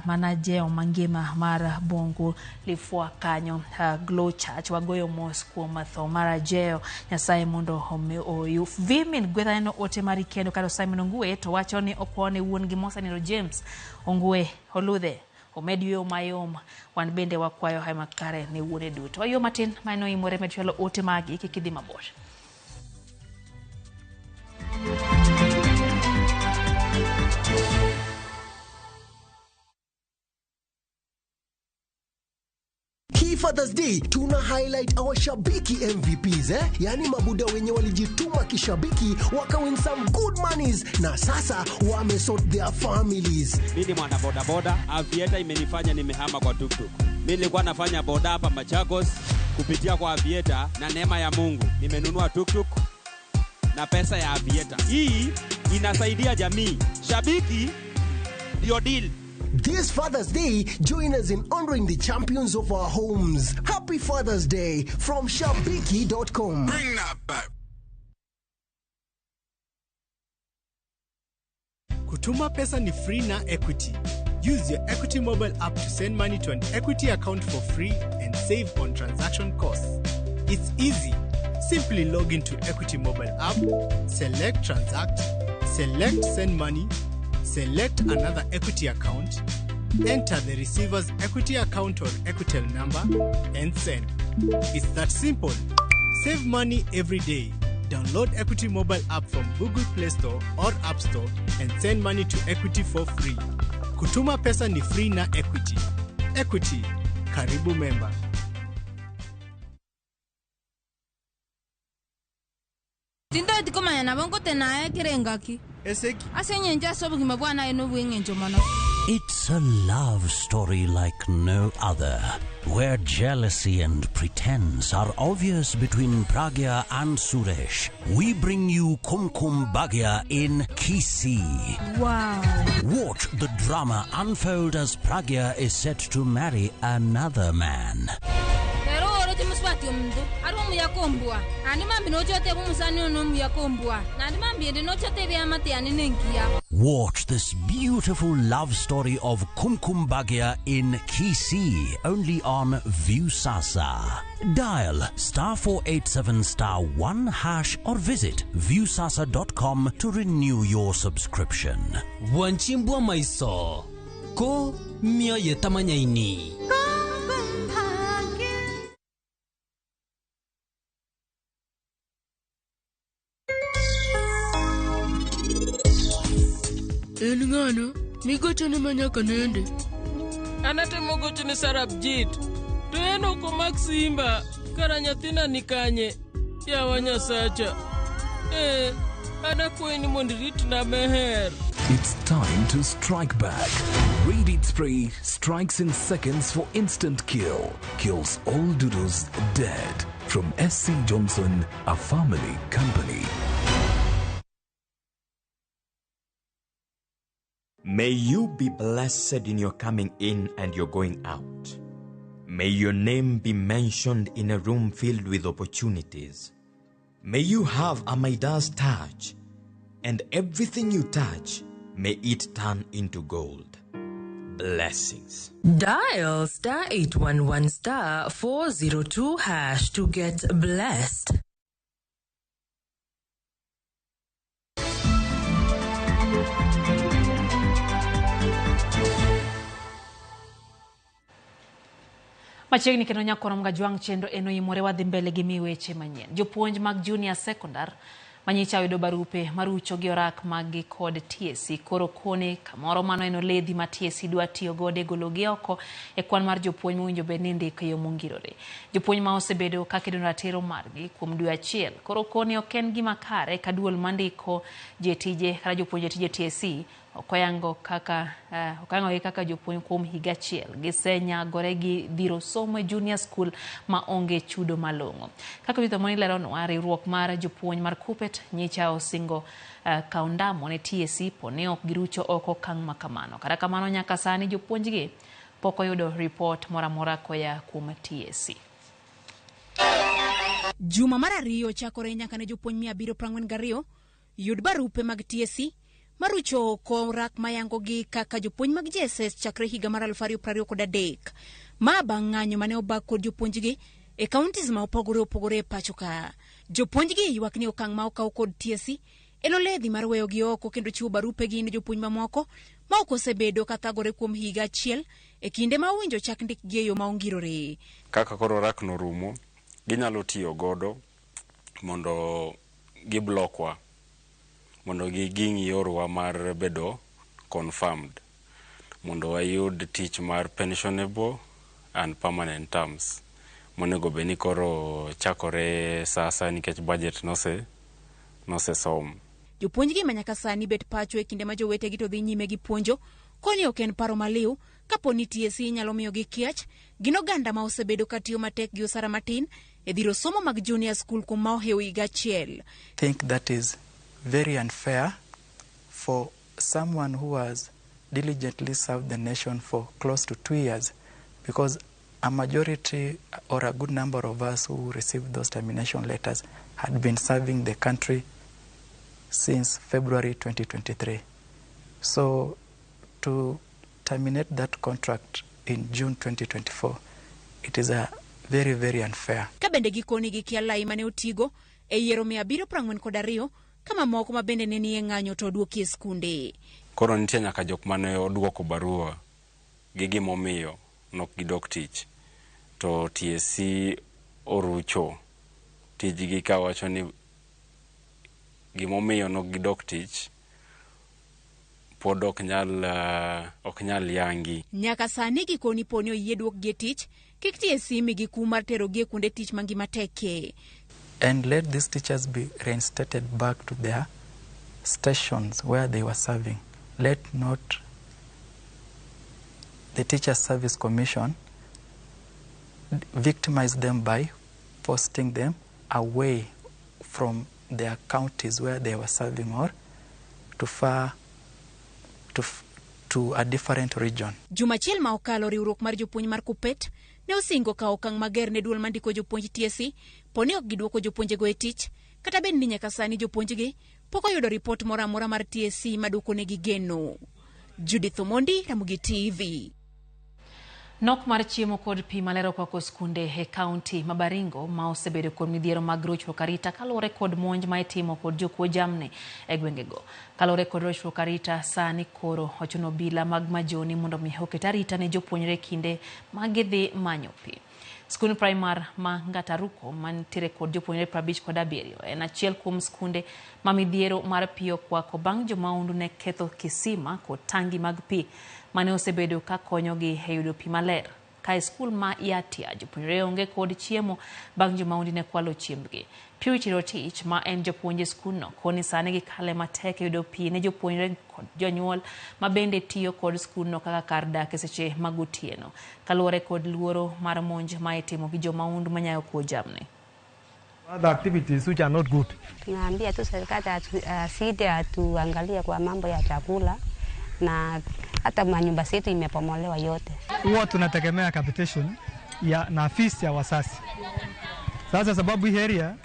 mana Ajeo mangima mar Bungu Lifwa kanyo, Glow Church. Wagoyo mos kuom tho mar Ajeo, Nyasaye mondo oyu. Vimin gwetha neno ote mari kendo kata Simon Ongue to wacho ni okwone wuon gi Mosaniro James Ongue Oludhe omed yueyo mayom, wan bende wakwayo hawi makare ne wuone duto. Wayuo matin mano imore med chwalo ote magi kik idhi mabor. Hii Father's Day tuna highlight our shabiki MVPs, eh? Yani mabuda wenye walijituma kishabiki wakawin some good monies na sasa wamesort their families. Mimi ni mwana boda boda, Aviator imenifanya nimehama kwa tuktuk. Mimi nilikuwa nafanya boda hapa Machakos, kupitia kwa Aviator na neema ya Mungu nimenunua tuktuk na pesa ya Aviator. Hii inasaidia jamii. Shabiki ndio deal. This Father's Day, join us in honoring the champions of our homes. Happy Father's Day from Shabiki.com. Bring that back. Kutuma pesa ni free na Equity. Use your Equity mobile app to send money to an Equity account for free and save on transaction costs. It's easy. Simply log into Equity mobile app, select Transact, select Send Money, select another Equity account, enter the receiver's Equity account or Equitel number, and send. It's that simple. Save money every day. Download Equity mobile app from Google Play Store or App Store and send money to Equity for free. Kutuma pesa ni free na Equity. Equity, karibu member. Tindo tikomanya nabo ngotena ekirengaki. Eseki. Asenyenja sobugima bwana eno bweng'encho mono. It's a love story like no other, where jealousy and pretense are obvious between Pragya and Suresh. We bring you Kumkum Bhagya in Kisii. Wow. Watch the drama unfold as Pragya is set to marry another man. Watch this beautiful love story of Kumkum Bhagya in Kisii, only on Viusasa. Dial *487*1# or visit viusasa.com to renew your subscription. Wanchimbwa maiso ko mioyo tamanyaini. En ng'ano migochone ma nyaka nende? An atemo gochone Sarabjit, to en ok omak simba. Kara nyathina ni kanye? Yawa Nyasacha. An akwayi ni mondo iritna Meher. It's time to strike back. Raid Spray strikes in seconds for instant kill. Kills all doodles dead. From SC Johnson, a family company. May you be blessed in your coming in and your going out. May your name be mentioned in a room filled with opportunities. May you have a Midas touch, and everything you touch, may it turn into gold. Blessings. Dial star 811 star 402 hash to get blessed. Machiegni kendo nyakorom gajwang' chenro en oimore wadhi mbele gi mi weche manyien. Jopuonj mag junior secondar manyicha oyudo barupe marucho gi orak mag-gi kod TSC koro kone kamoro mano en oledhi ma TSC dwa tiyo godo e gologi oko e kwan mar jopuonj mowinjo bed ni indiko e yo mongirore. Jopuonj ma osebedo ka kedo ratiro margi kuom dwe achiel koro kone ok en gima kare ka duol mandiko jotije kata jopuonj e tije TSC ok oyango kaka ok oyangogi kaka jopuonj kuom higa achiel. Gisenyagore gi dhiro somo e junior school ma onge chudo malong'o. Kaka Judith Omoni leronwa, riwruok mar jopuonj mar KUPPET nyicha osingo kawo ndamo ne TSC po ne ok girucho oko okang' ma kamano. Kata kamano nyaka sani jopuonjgi pok oyudo ripot moro amora koya kuom TSC. Juma mar ariyo chakore nyaka ne jopuonj 742 yud barupe mag TSC marucho oko orak mayangogi kaka jopuonj mag JSS chakre higa mar 2023. Ma bang' ng'anyo mane obag kod jopuonjgi e counties ma opogore opogore e pacho ka. Jopuonjgi ywak ni okang' ma okaw kod TSC en oledhi mar weyogi oko kendo chiwo barupegi ne jopuonj mamoko ma ok osebedo ka thagore kuom higa achiel e kinde ma owinjo chak ndikgi e yo ma ongirore. Kaka koro orak no rumo, ginyalo tiyo godo mondo giblokwa, mondo ging'i yorwa mar bedo confirmed, mondo wayud tich mar pensionable and permanent terms monego bed ni koro chakore sasa nikech budget nosesom. Jopuonjgi ma nyaka sani bet pacho e kinde ma jowetegi to dhi nyime gi puonjo koni ok en paro maliw kapo ni TSC nyalo miyogi kiach. Gin oganda ma osebedo ka tiyo matek gi osara matin e dhiro somo mag junior school kuom ma ohewo higa achiel. Think that is very unfair for someone who has diligently served the nation for close to 2 years, because a majority or a good number of us who received those termination letters had been serving the country since February 2023. So to terminate that contract in June 2024, it is a very, very unfair. Ka bende gikoni gikia lai mane otigo e yiero 742 kama moko ma bende ne nie ng'anyo to oduoki e skunde. Koro nitie nyaka jok mane oduoko barua gi gimomiyo nok gidok tich, to TSC orucho tijgi kawacho ni gimomiyo nok gidok tich pod ok nyal yangi. Nyaka sani gikoni poni oyie duokgi e tich, kik TSC migi kum mar terogi e kuonde tich mangima tekie. And let these teachers be reinstated back to their stations where they were serving. Let not the Teacher Service Commission victimize them by posting them away from their counties where they were serving or to far to a different region. Juma achiel ma okalo, riwruok mar jopuonj mar KUPPET ne osingo kawo okang' mager ne duol mandiko jopuonj TSC poni ok giduoko jopuonjego e tich, kata bed ni nyaka sani jopuonjgi pok oyudo ripot moro amora mar TSC maduokonegi geno. Judith Omondi, Ramogi TV. Nok mar chiemo kod pi maler okwako skunde e kaunti ma Baringo ma osebedo kod midhiero mag rochruok arita kaluwore kod monj ma itimo kod jokuo jamni e gwengego. Kaluwore kod rochruok arita, sani koro ochuno obila mag majoni mondo mi oket arita ne jopuonjre kinde ma gidhi manyo pi. Skund primar ma Ngataruko mantiere kod jopuonjre 57 en achiel kuom skunde ma midhiero mar pi okwako bang' jomaundu ne ketho kisima kod tangi mag pi mane osebedo ka konyogi e yudo pi maler. Ka e skul ma Yatia, jopuonjre onge kod chiemo bang' jomaundi ne kwalo chiembgi. Purity Rotich ma en japuonj e skundno koni sani gikale matek e yudo pi ne jopuonjre kod jonyuol ma bende tiyo kod skundno kaka kar dak e seche mag otieno, kaluwore kod luoro mar monj ma itimo gi jomaundu manyayo kuo jamni. Other activities which are not good. Tunaambia tu serikali asije atuangalie kwa mambo ya chakula na hata manyumba zetu imepomolewa yote. Huwa tunategemea capitation ya na fees ya wasasi. Sasa sababu hii area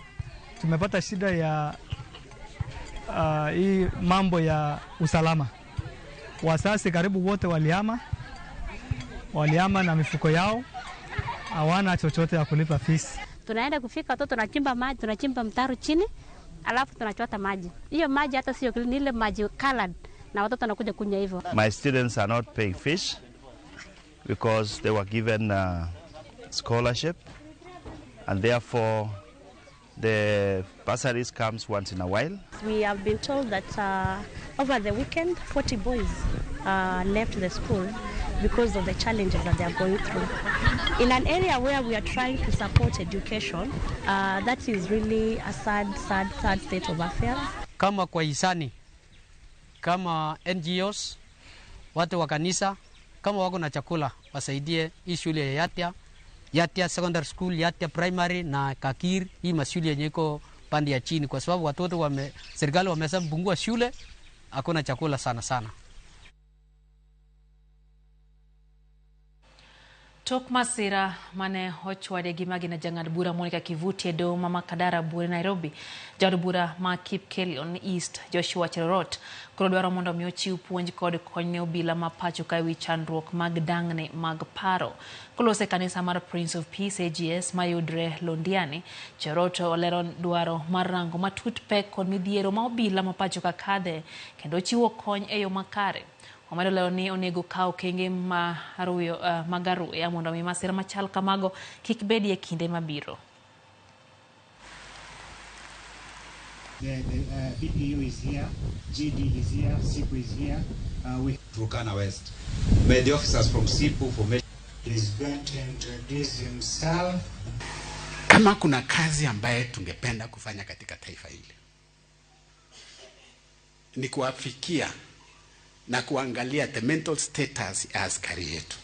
tumepata shida ya hii mambo ya usalama. Wasasi karibu wote walihama na mifuko yao, hawana chochote ya kulipa fees. Tunaenda kufika watoto tunachimba maji, tunachimba mtaro chini, alafu tunachota maji. Hiyo maji hata sio clean, ile maji colored, na watoto wanakuja kunywa hivyo. My students are not paying fees because they were given a scholarship, and therefore the bursaries comes once in a while. We have been told that over the weekend 40 boys left the school because of the challenges that they are going through. In an area where we are trying to support education, that is really a sad, sad, sad state of affairs. Kama kwa hisani, kama NGOs, watu wa kanisa, kama wako na chakula, wasaidie hii shule ya Yatia, Yatia Secondary School, Yatia Primary na Kakir, hii mashule yenye iko pande ya chini, kwa sababu watoto serikali wamesha shule, hakuna chakula sana sana. Tok masira mane ochwade gi magina jang'ad bura Monica Kivuti e doho ma Makadara Bure Nairobi. Jaod bura ma Kipkelion East Joshua Cherorot koro dwaro mondo mi ochiw puonj kod kony ne obila ma pacho ka ewi chandruok mag dang'ni mag paro. Kolose e kanisa mar Prince of Peace AGS mayudre Londiani, Cherorot olero dwaro mar rango matut pek kod midhiero ma obila ma pacho ka kadhe kendo chiwo kony e yo makare. Omedo lero ni onego kaw okenge mag aruya mondo mi masira machal kamago kik bedie e kinde mabiro. The BPU is here, GD is here, SIPU is here. Turkana West. May the officers from SIPU formation is going to introduce himself. Kama kuna kazi ambaye tungependa kufanya katika taifa hili ni kuwafikia na kuangalia the mental status ya askari yetu.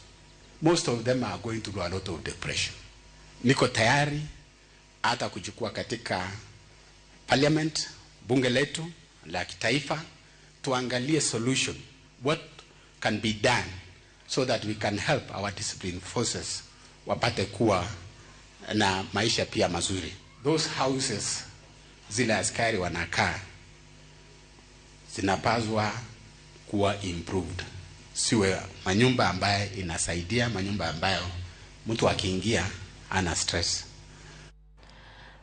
Most of them are going through a lot of depression. Niko tayari hata kuchukua katika parliament, bunge letu la kitaifa, tuangalie solution, what can be done so that we can help our discipline forces wapate kuwa na maisha pia mazuri. Those houses zile askari wanakaa zinapaswa kuwa improved, siwe manyumba ambayo inasaidia, manyumba ambayo mtu akiingia ana stress.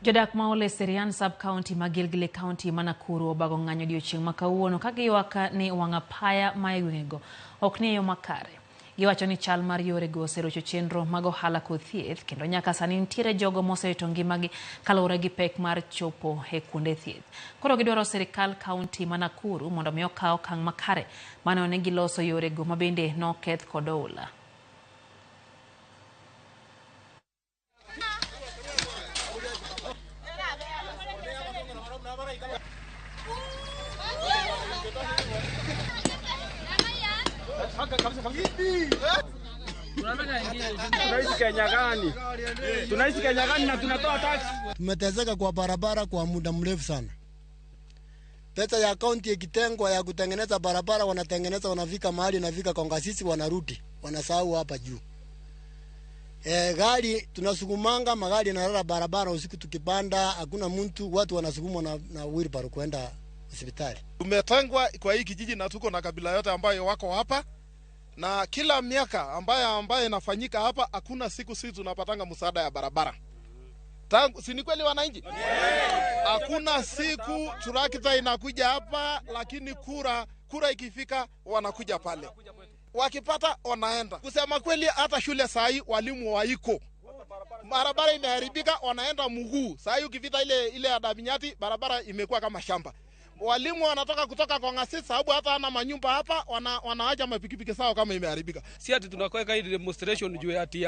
Jodak ma Ole Serian sub-county ma Gilgil County ma Nakuru obago ng'anyo odiochieng' ma kawuono ka giywak ni wang' apaya ma e gwengego ok ni e yo makare. Giwacho ni chal mar yorego oserocho chenro mag ohala kod thieth kendo nyaka sani nitiere jogo mosewito ngimagi kaluwore gi pek mar chopo e kuonde thieth. Koro gidwaro sirikal kaunti ma Nakuru mondo mi okaw okang' makare mane one giloso yorego ma bende noketh kod oula. Tunaishi Kenya gani? Tunaishi Kenya gani na tunatoa tax? Tumeteseka kwa barabara kwa muda mrefu sana. Pesa ya kaunti ikitengwa ya kutengeneza barabara, wanatengeneza, wanafika mahali nafika Kongasisi, wanarudi, wanasahau hapa juu. Gari tunasukumanga, magari yanalala barabara usiku tukipanda, hakuna mtu, watu wanasukumwa na wheelbarrow kwenda hospitali. Tumetengwa kwa hii kijiji na tuko na kabila yote ambayo wako hapa. Na kila miaka ambaye inafanyika hapa hakuna siku sisi tunapatanga msaada ya barabara. Tangu si ni kweli wananchi? Hakuna siku trakta inakuja hapa, lakini kura ikifika wanakuja pale. Wakipata wanaenda. Kusema kweli hata shule saa hii walimu waiko. Barabara imeharibika wanaenda mguu. Saa hii ukipita ile Adaminyati barabara imekuwa kama shamba. Walimu wanatoka kutoka Kongasisi sababu hata ana manyumba hapa, wanaacha mapikipiki sawa kama imeharibika. Si ati tunakoweka hii demonstration juu ati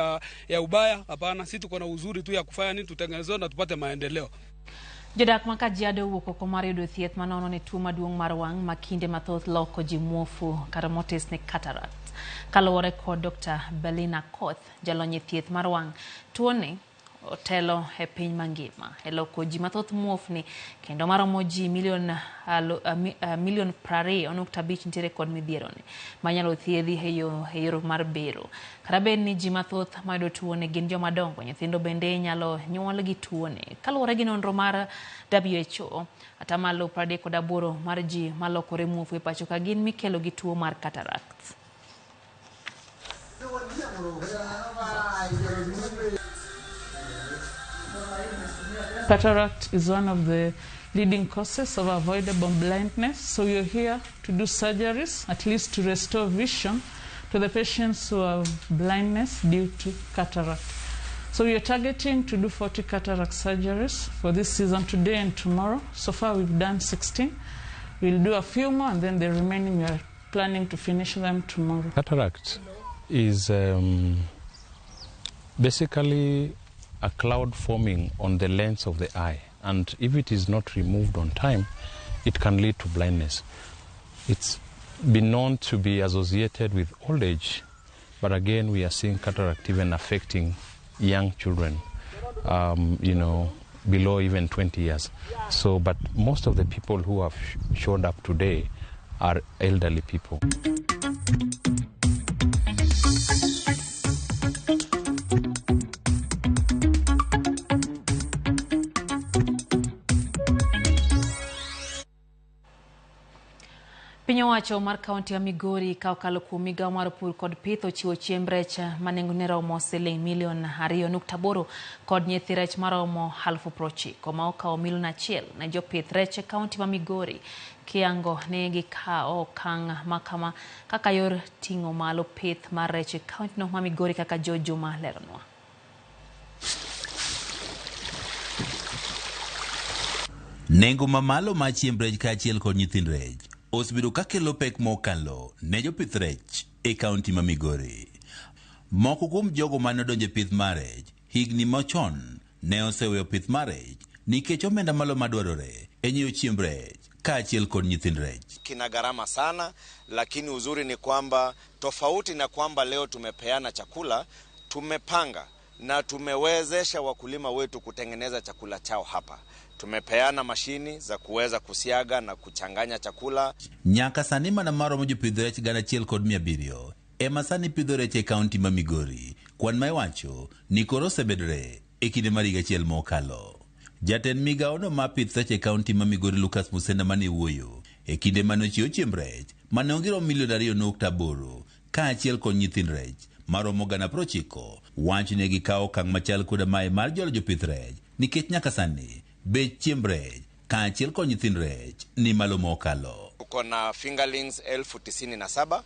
ya ubaya, hapana. Sisi tuko na uzuri tu ya kufanya nini tutengenezwe na tupate maendeleo. Jodak ma Kajiado owuok oko mar yudo thieth manono ne tuo maduong' mar wang' ma kinde mathoth loko ji muofu kata motes ne cataract. Kaluwore kod Dr. Belina Koth, jalony e thieth mar wang', tuoni otelo e piny mangima e loko ji mathoth muofni kendo maromo ji milion 20.5 nitiere kod midhieroni manyalo thiedhi e yor mar bero. Kata bed ni ji mathoth mayudo tuoni gin joma dongo, nyithindo bende nyalo nyuol gi tuoni. Kaluwore gi nonro mar WHO, 38% mar ji malokore muofu e pacho ka gin mikelo gi tuo mar cataract. Cataract is one of the leading causes of avoidable blindness, so we are here to do surgeries, at least to restore vision to the patients who have blindness due to cataract. So we are targeting to do 40 cataract surgeries for this season, today and tomorrow. So far we've done 16. We'll do a few more, and then the remaining we are planning to finish them tomorrow. Cataract is basically a cloud forming on the lens of the eye, and if it is not removed on time, it can lead to blindness. It's been known to be associated with old age, but again we are seeing cataract even affecting young children, below even 20 years. So, but most of the people who have showed up today are elderly people. Piny owacho mar kaunti ya Migori ka okalo kuom migawo mar pur kod pith ochiwo chiemb rech ma nengone romo siling milion 2.8 kod nyithi rech maromo 90,000 ma okawo milion 1 ne jopith rech e kaunti ma Migori kiango ne gikawo okang' makama kaka yor ting'o malo pith mar rech e kauntino ma Migori kaka Jo Juma leronwa. Nengo mamalo mar chiemb rech kaachiel kod nyithind rech osebedo ka kelo pek mokalo ne jopith rech e kaunti ma Migori. Moko kuom jogo mane odonjo e pith mar rech higni machon ne oseweyo pith mar rech nikech omenda malo madwarore e nyiewo chiemb rech kaachiel kod nyithind rech. Kina gharama sana, lakini uzuri ni kwamba tofauti na kwamba leo tumepeana chakula, tumepanga na tumewezesha wakulima wetu kutengeneza chakula chao hapa. Tumepeana mashini za kuweza kusiaga na kuchanganya chakula. Nyaka sani mana maromo jopidh rech 1,700 ema sani pidho rech e kaunti ma Migori. Kwan ma iwacho ni koro osebedore e kinde mar higa achiel mokalo. Jatend migawono mar pith rech e kaunti ma Migori Lucas Musenda mane wuoyo e kinde mane ochiwo chiemb rech mane onge milion 2.8 kaachiel kod nyithind rech maromo 90,000 wacho ne gikawo okang' machal koda mae mar jolo jopith rech nikech nyaka sani bech chiemb rech kaachiel kod nyithind rech ni malo mokalo. Tuko na fingerlings 97,000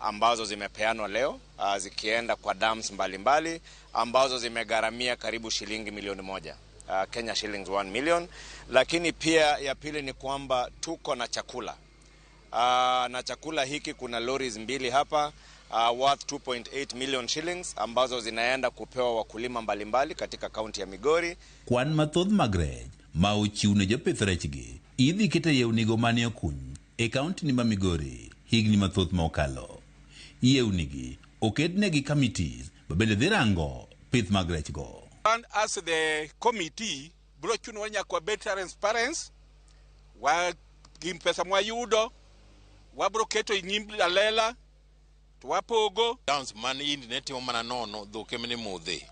ambazo zimepeanwa leo zikienda kwa dams mbalimbali mbali, ambazo zimegharamia karibu shilingi milioni 1. Kenya shillings 1 million. Lakini pia ya pili ni kwamba tuko na chakula. Na chakula hiki kuna lorries 2 hapa worth 2.8 million shillings ambazo zinaenda kupewa wakulima mbalimbali katika kaunti ya Migori. Kwan mathoth mag rech ma ochiw ne jopith rechgi idhi kete yewnigo mane okuny e kaunti ni ma Migori higni mathoth mokalo. Yewnigi oketnegi committees ma bende dhi rango pith mag rechgo. And as the committee bro chuno nyaka wabed transparent wa gi pesa mwayudo wabro keto e nyim alela to wapogo. Downs man indi ne timo mana nono dhok emne modhe.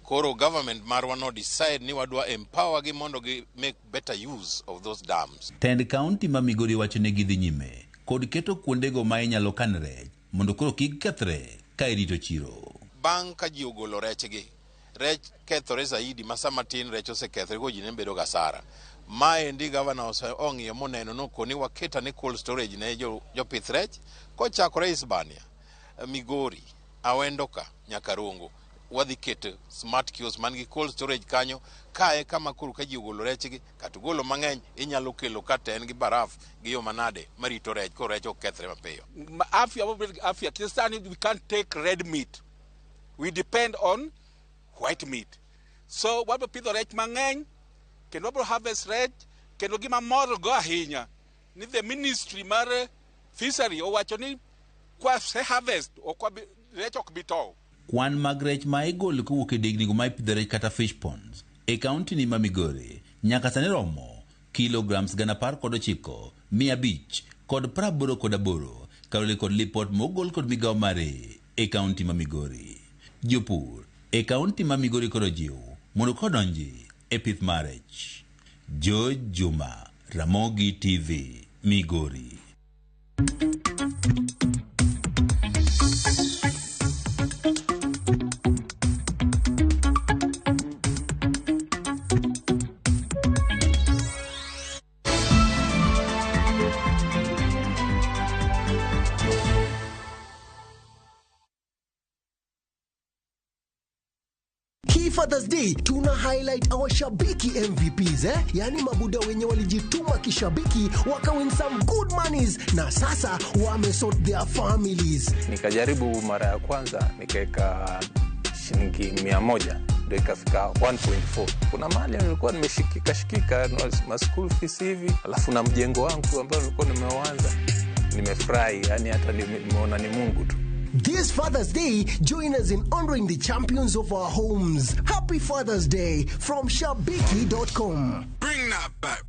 Koro government marwa no decide ni wadwa empower gi mondo gi make better use of those dams. Tend kaunti ma Migori wacho ne gidhi nyime kod keto kuondego ma inyalo kan rech mondo koro kik kethre ka irito chiro. Bang' ka ji ogolo rechgi, rech kethore zaidi ma sama tin rech osekethre ko ji ne bedo gasara. Maendi governor ong'iyo moneno nokoni waketa ne cold storage ne jopith rech kochakore Hispania, Migori, Awendo ka nyaka Rongo. Wadhi keto smart kiosk man gi cold storage kanyo kae kama koro ka ji ogolo rechgi kata ogolo mang'eny inyalo kelo kata en gi baraf gi yo manade marito rech ko rech ok kethre mapiyo. Afya sani we can't take red meat. We depend on white meat. So wabro pidho rech mang'eny kendo wabro harvest rech kendo gima mor go ahinya ni the ministry mar fishery owacho ni kwa se harvest ok rech ok bi tow. Kwan mag rech ma igolo kowuok e digni go ma ipidho rech kata fish ponds e kaunti ni ma Migori nyaka sani romo kilograms 19,588 kaluwore kod lipot mogol kod migawo mare e kaunti ma Migori. Jopur e kaunti ma Migori koro jiw mondo kodonji e pith mar rech. George Juma, Ramogi TV, Migori. Hii Father's Day tuna highlight our shabiki MVPs eh? Yaani mabuda wenye walijituma kishabiki wakawin some good monies na sasa wamesort their families. Nikajaribu mara ya kwanza nikaweka shilingi 100 ndio ikafika 1.4. Kuna mahali nilikuwa nimeshikika shikika ma school fees hivi, alafu na mjengo wangu ambao nilikuwa nimeuanza. Nimefurahi, yani hata nimeona ni Mungu tu. This Father's Day, join us in honoring the champions of our homes. Happy Father's Day from Shabiki.com. Bring that back.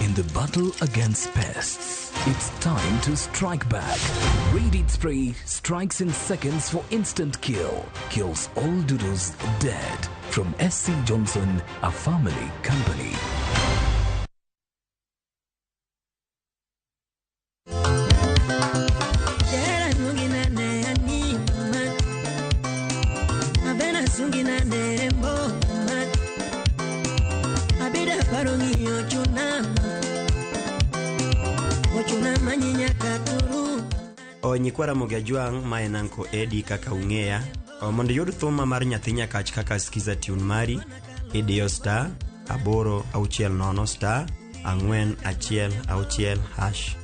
In the battle against pests, it's time to strike back. Raid Spray strikes in seconds for instant kill. Kills all doodles dead. From SC Johnson, a family company. Nyikwa Ramogi Ajwang' ma en Uncle Eddie kaka ung'eya. Mondo iyud thuma mar nyathi nyakach kaka skiza tune mari, idiyo *860 *416 hash.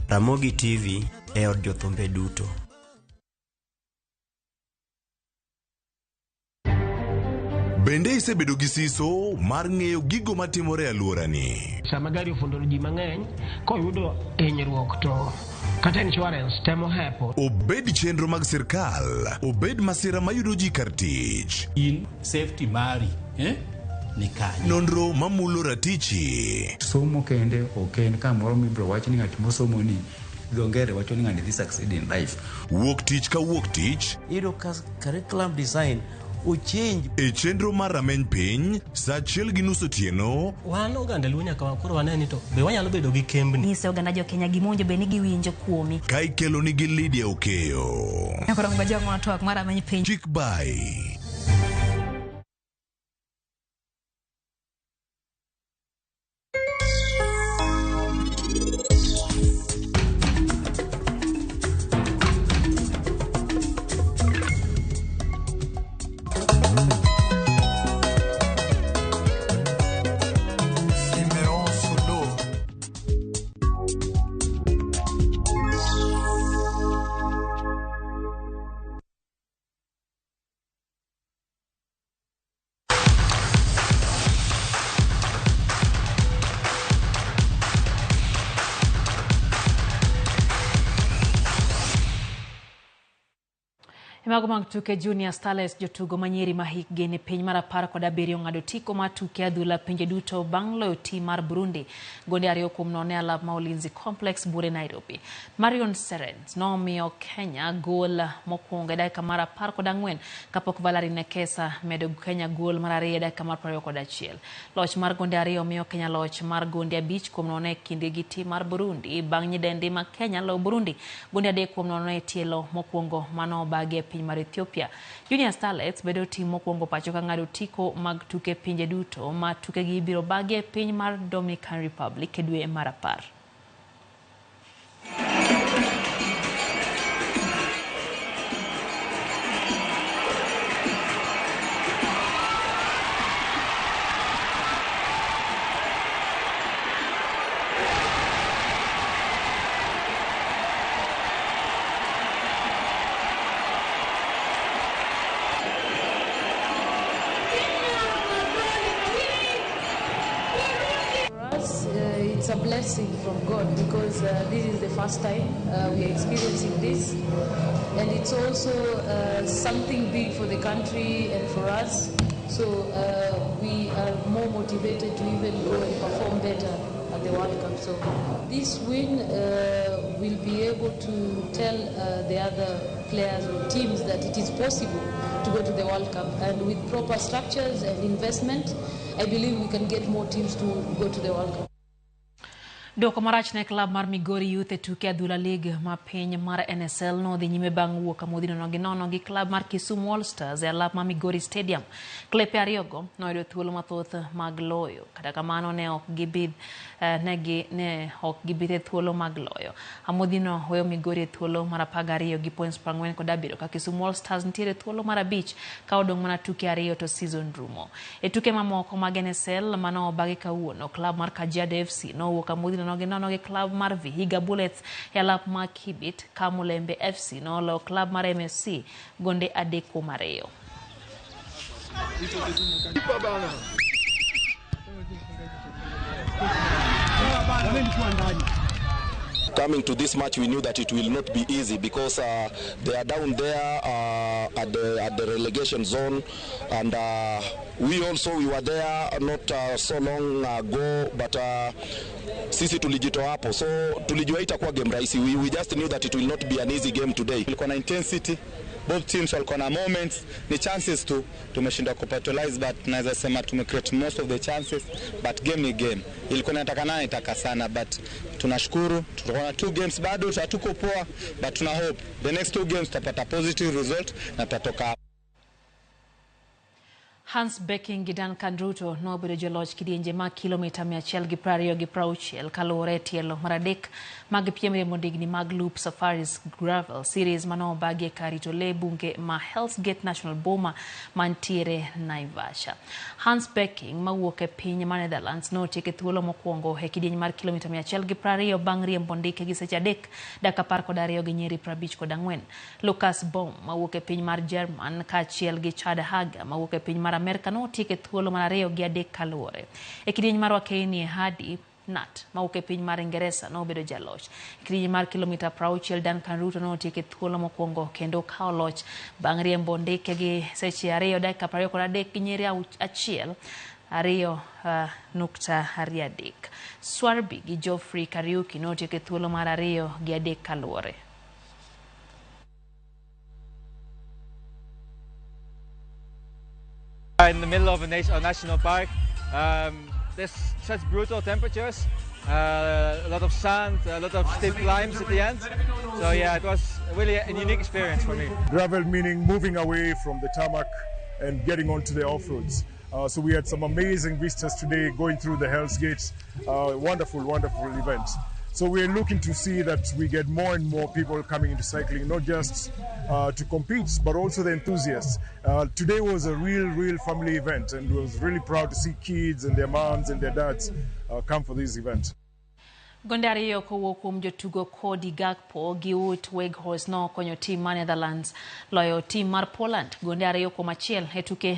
Ramogi TV e od jothumbe duto. Bende isebedo gi siso mar ng'eyo gigo matimore e alworani? Sama gari ofundo ji mang'eny, koyudo hinyruok to kata insurance temo hepo. Obed chenro mag sirkal, obed masira mayudo ji kar tich. In safety mari, ni kanye. Nonro mamulo ratichi. Somo kende ok en kamoro mibiro wach ni ng'at mosomo ni dho ngere wacho ni ng'ani dhi succeed in life. Wuok tich ka wuok tich. Iyudo ka curriculum design ochange. E chenro mar rameny piny, saa 1:30 otieno. Wan oganda Luo nyaka koro wane ni to be wanyalo bedo gi kembni. Nyise oganda jo Kenya gima bed ni giwinjo kuomi. Ka ikelo nigi Lydia Okeyo. Koro ngoja twak mar rameny piny. Chik bai. Mago mag tuke Junior Starlets jotugo manyiri ma hikgi ni piny mar 17 ong'ado tiko mar tuke adhula pinje duto bang' loyo tim mar Burundi gonde 2-0 e alap ma Ulinzi Complex Bure Nairobi. Marion Serens nomiyo Kenya gol mokwongo e dakika mar 14 kapok Valerie Nekesa medo Kenya gol mar 2 e dakika mar 21. Loch mar gonde 2 miyo Kenya loch mar gonde 5-0 e kindgi gi tim mar Burundi bang' nyidendi ma Kenya loyo Burundi gonde 3-0 e tielo mokwongo mano obagi piny mar Ethiopia. Junior Starlets bedo tim mokwongo pacho ka ng'ado otiko mag tuke pinje duto ma tukegi biro bagi e piny mar Dominican Republic e dwe mar 10. It's a blessing from God because this is the first time we are experiencing this, and it's also something big for the country and for us. So we are more motivated to even go and perform better at the World Cup. So this win will be able to tell the other players or teams that it is possible to go to the World Cup, and with proper structures and investment, I believe we can get more teams to go to the World Cup. Duoko marach ne klab mar Migori Youth e tuke adhula League ma piny mar NSL nodhi nyime bang' wuok amodhi 0-0 gi klab mar Kisumu All Stars e alap ma Migori Stadium. Klepe ariyogo noyudo thuolo mathoth mag loyo, kata kamano ne ok gibidh ne ok gibith e thuolo mag loyo. Amodhino weyo Migori e thuolo mar 12 gi points 47 ka Kisumu All Stars nitiere thuolo mar 5 ka odong' mana tuke ariyo to season rumo. E tuke mamoko mag NSL mano obagi kawuono, klab mar Kajiado FC nowuok amodhi 0-0 gi klab mar Vihiga Bullets e alap mar Kibit ka Mulembe FC noloyo klab mar MSC gonde 3-2. Coming to this match, we knew that it will not be easy because they are down there at the relegation zone, and we were there not so long ago, but sisi tulijitoa hapo, so tulijua itakuwa game rahisi. We just knew that it will not be an easy game today. Ilikuwa na intensity, both teams walikuwa na moments, ni chances tu tumeshindwa kupatalize, but naweza sema tume create most of the chances, but game ni game. Ilikuwa inataka nani itaka sana, but tunashukuru tutakuwa na 2 games bado hatuko poa, but tuna hope the next 2 games tutapata positive result na tutatoka. Hans Becking gi Duncan Ruto nobedo joloch kidienje mag kilomita 126 kaluwore e tielo mar 3 mag piem riembo ndigni mag Loop Safaris Gravel Series manobagi e kar rito lee bunge ma Hell's Gate National Boma mantiere Naivasha. Hans Becking mawuok e piny ma Netherlands notieko e thuolo mokwongo e kidieny mar kilomita 120 bang' riembo ndike gi seche 3 dakika 12 gi nyiri 54. Lucas Baum mawuok e piny mar German kaachiel gi Chad Haga mawuok e piny mar Amerka notieko e thuolo mar 2 gi 3 kaluwore. E kidieny mar Wakeini Hadi Nat mawuok e piny mar Ingeresa nobedo jaloch. E kidieny mar kilomita 60 Duncan Ruto notieko e thuolo mokwongo kendo kawo loch bang' riembo ndike gi seche 2 dakika 23 gi nyiri 1 2.23. Swarby gi Geoffrey Kariuki notieko e thuolo mar 2 gi 3 kaluwore. In the middle of a national park, there's such brutal temperatures, a lot of sand, a lot of steep climbs at the end. So yeah, it was really a unique experience for me. Gravel meaning moving away from the tarmac and getting onto the off-roads. So we had some amazing vistas today going through the Hell's Gate. Wonderful, wonderful event. So we're looking to see that we get more and more people coming into cycling, not just to compete, but also the enthusiasts. Today was a real, real family event, and we was really proud to see kids and their moms and their dads come for this event. Gonde ariyo kowuok kuom jotugo Cody Gakpo gi Wout Weghorst nokonyo tim mar Netherlands loyo tim mar Poland gonde 2-1 e tuke